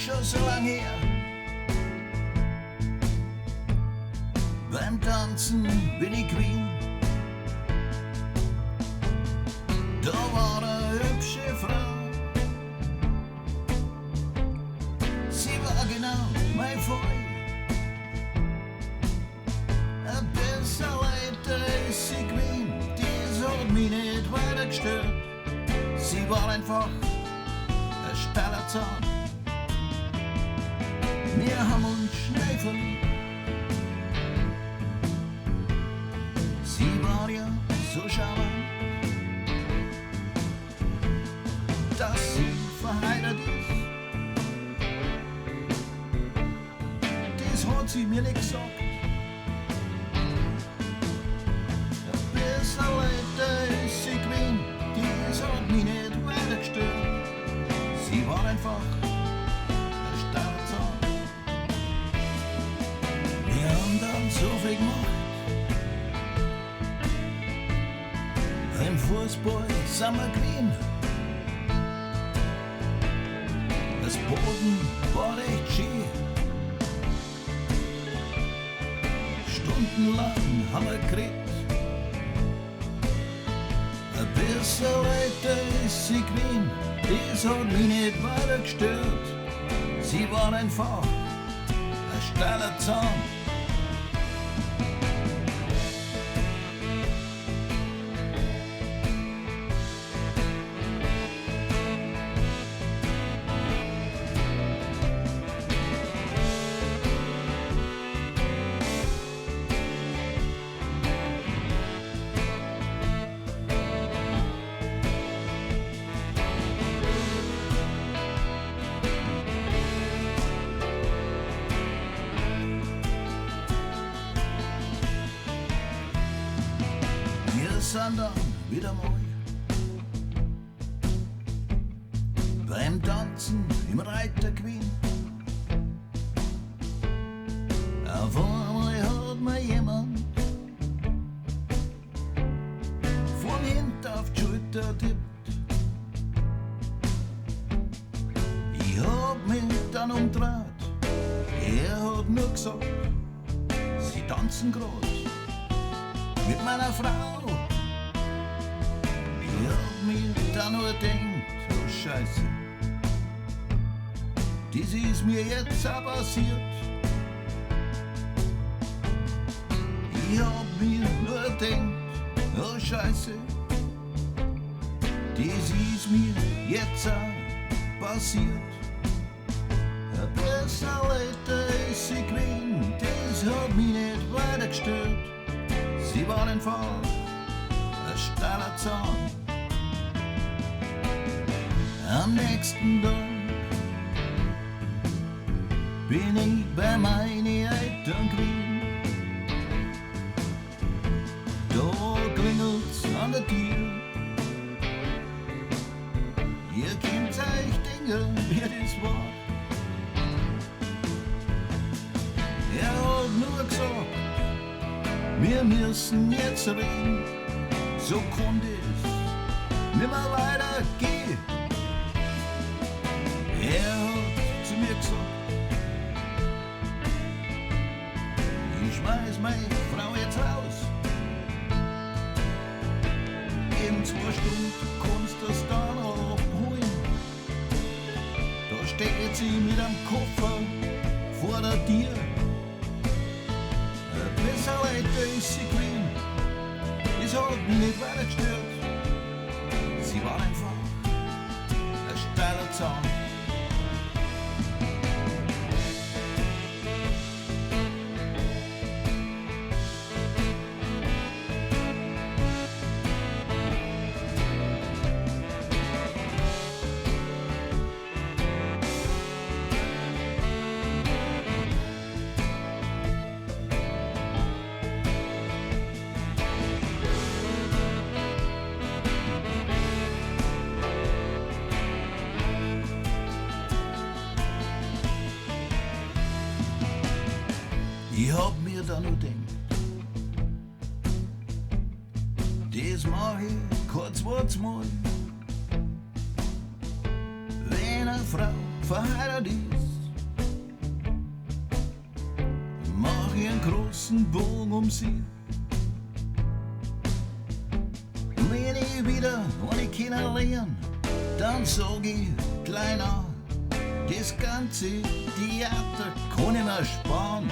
Schon so lang her. Beim Tanzen bin ich gewesen. Da war eine hübsche Frau. Sie war genau mein Fall. Ein bisschen älter ist sie gewesen, das hat mich nicht weiter gestört. Sie war einfach ein steiler Zahn. Wir haben uns schnell verliebt. Sie war ja so charmant, dass sie verheiratet ist. Das hat sie mir nicht gesagt. Ein bisschen älter ist sie gewesen, das hat mich nicht weiter gestört. Sie war einfach ein steiler Zahn. Wir haben dann so viel gemacht. Im Fußball sind wir gewesen. Das Boden war echt schön. Stundenlang haben wir geredet. Ein bisschen älter ist sie gewesen, das hat mich nicht weiter gestört. Sie war einfach ein steiler Zahn. Wir sind dann wieder mal beim Tanzen im Reiter gewesen. Auf einmal hat mir jemand von hinten auf die Schulter tippt. Ich hab mich dann umgedreht, er hat nur gesagt, sie tanzen grad mit meiner Frau. Ich hab mir da nur gedacht, oh Scheiße, das ist mir jetzt auch passiert. Ich hab mir nur gedacht, oh Scheiße, das ist mir jetzt auch passiert. Ein bisschen älter ist sie gewesen, das hat mich nicht weiter gestört. Sie war einfach ein steiler Zahn. Am nächsten Tag bin ich bei meinen Eltern gewesen. Da klingelt's an der Tür. Ihr könnt euch denken, wer das war. Er hat nur gesagt, wir müssen jetzt reden, so kann das nimmer weitergehen. Er hat zu mir gesagt, ich schmeiß meine Frau jetzt raus. In 2 Stunden kannst du das dann abholen. Da steht sie mit einem Koffer vor der Tür. Ein bisschen älter ist sie gewesen, das hat mich nicht weiter gestört. Sie war einfach ein steiler Zahn. Ich hab mir da nur gedacht, das mach ich kein zweites Mal. Wenn eine Frau verheiratet ist, ganzen Bogen um sie. Wenn ich wieder ohne kennenlernen, dann sag ich, Kleiner, das ganze Theater kann ich mir sparen.